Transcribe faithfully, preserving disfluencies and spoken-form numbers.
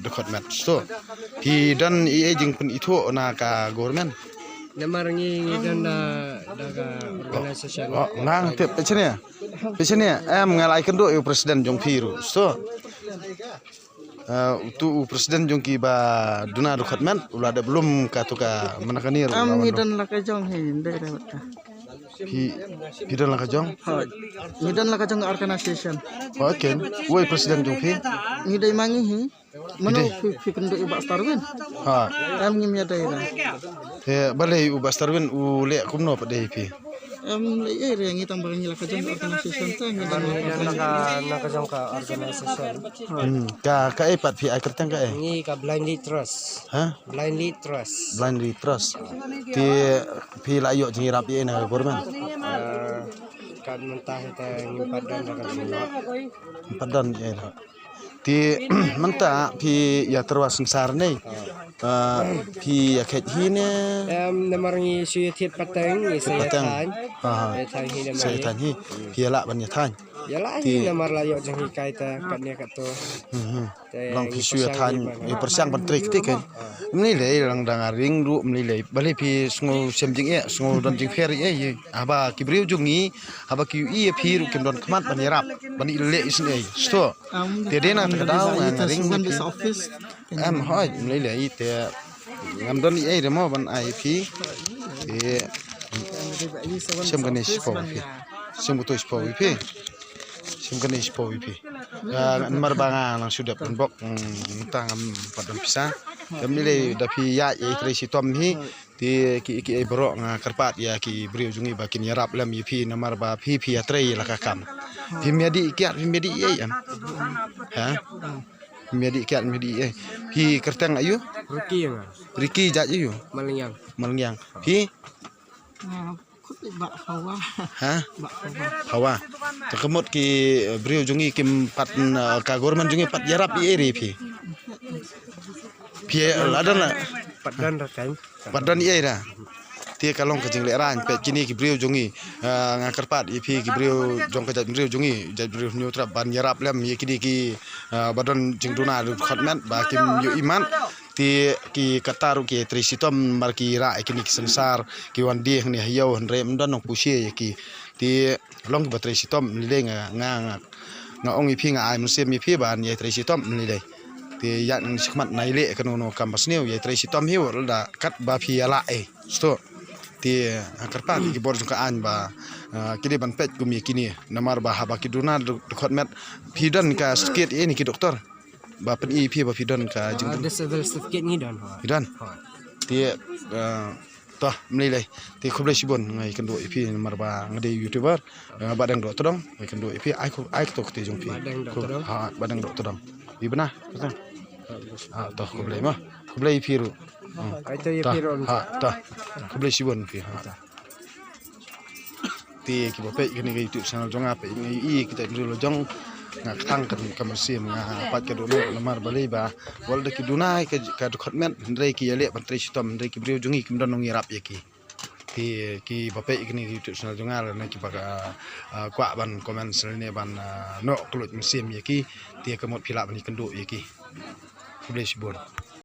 Dkhot met. So, phi don i, i jingpynithuh na ka government? Namar ngi, ngi don da, da ka organization. Oh, nang tip pechenia. Pechenia, em nga la ai kynduh ïa u president jong phi ruh. So, eh, utu u president jong ki ba duna dkhot met, u la dep lum katu ka mynta kane ruh. Em, ngi don la ka jong hi, ndei da wat ka. Phi, phi don la ka jong? Hooid. Ngi don la ka jong organization. Okay. Wei president jong phi? Ngi dei ma ngi hi. Mano phi, phi kynduh ïa u Bah Starwin? Ha. Em, ngim ïadei re. Te balei u Bah Starwin u leh kumno pat de ïa phi? Em, leh ïa re, ngi tang ba ngi la ka jong organization te ngi dang la ka jong ka organization. Hmm, ka, kaei pat phi ai kyrteng kaei? Ngi ka Blindly Trust. Ha? Blindly Trust. Blindly Trust. Te phi la ïoh jingïarap ïa na ka government? Eh, kat mynta hi te ngim pat don da ka jingïarap. Ngim pat don ïa na. Te mynta phi ïa tyrwa synsar ne? Ah, phi ïa khet hi ne? Em, namar ngi shu ïa thied pateng, ngi sa ïa thaiñ. Ha, ha. Ïa thaiñ hi namar sa ïa thaiñ hi. Phi ïa lah ban ïa thaiñ. Ïa lah hi namar la ïoh jinghikai te kat ne kat to. Hmm, hmm. Te long phi shu ïa thaiñ, ïa pyrshang ban trei kti kein. Mlei lei lang dang aring ruh mlei lei. Balei phi sngew shem jingeh, sngew don jingpher ïa, ïa. Haba ki briew jong ngi, haba ki ïohi ïa phi ruh kim don khmat ban ïarap, ban ïaleh isynei. Sto. Te dei na kata ka daw nga ring ïa phi. Em, hooid, mlei lei te ngam don ei ei re mo ban ai ïa phi. Te shem kane shiphew ïa phi. Shem katu shiphew ïa phi. Shem kane shiphew ïa phi. Ah, namar ba nga nang shu dep ban bok, mm, mynta ngam pat don pisa. Te mlei lei da phi ïa, ïa trei shitom hi. Te ki, ki ei baroh nga kyrpad ïa ki briew jong ngi ba kin ïarap lem ïa phi namar ba phi, phi ïa trei la ka kam. Phim ïa dih kiad, phim ïa dih ei em? Ha? Phim ïa dih kiad, phim ïa dih ei. Phi kyrteng aïu? Ricky nga. Ricky jait aïu? Malingyang. Malingyang. Phi? Nga khut Bah Hawa. Ha? Bah Hawa. Hawa. Te ka mut ki, eh, briew jong ngi kim pat, eh, ka government jong ngi pat ïarap ei ei re phi. Phi, eh, la don la. Pat don ra kan. Pat don ei ei ra. Te ka long ka jinglehrain peit kine ki briew jong ngi. Ah, nga kyrpad ïa phi ki briew jong ka jaitbynriew jong ngi, jaitbynriew Hynñiewtrep ban ïarap lem ïa kine ki, ah, ba don jingduna dkhot met ba kim ïohi mat. Te ki kata ruh ki trei shitom namar ki rah ïa kine ki synsar ki wan die hangne ha ïew hynrei ym don nongpynshitom ïa ki. Te long kiba trei shitom mlei lei nga, nga, nga, nga ong ïa phi nga ai mynsiem ïa phi ban ïa trei shitom mlei lei. Te ïa nang shakhmat nai leh kano kano kam ba sniew ïa trei shitom hi wat la da kat ba phi ïa lah ei. Sto. Te, ah, kyrpad ki bor jong ka aiñ ba, ah, ki dei ban peit kum ïa kine namar ba haba ki duna dkhot met phi don ka certificate ei ne ki doktor. Ba pyni phi ba phi don ka jingduna. Ah, disability certificate ngi don. Ngi don. Te, ah, Toh, mlei lei. Te khublei shibun nga ïakynduh ïa phi namar ba nga dei YouTuber. Nga Bahdeng Dohtdong, nga ïakynduh ïa phi. Ai khu, ai to kti jong phi. Bahdeng Dohtdong. Ha, Bahdeng Dohtdong. Ïa bna. Ha, toh khublei ma. Khublei ïa phi ruh. Hmm. Ai to ïa phi ruh. Ha, toh. Khublei shibun phi. Ha. Te kiba peit kane ka YouTube channel jong nga peit ngi i kita briew la jong nga kthang ka mynsiem nga pat ka dohnud namar balei ba wat la da ki duna ka, ka dkhot met hynrei ki ïaleh ban trei shitom hynrei ki briew jong ngi kim don nongïarap ïa ki. Te kiba peit kane ka YouTube channel jong nga lane kiba ka, ah, kwah ban comment lane ban, ah, noh kylluid mynsiem ïa ki te ka mut phi lah ban ïakynduh ïa ki. Khublei shibun.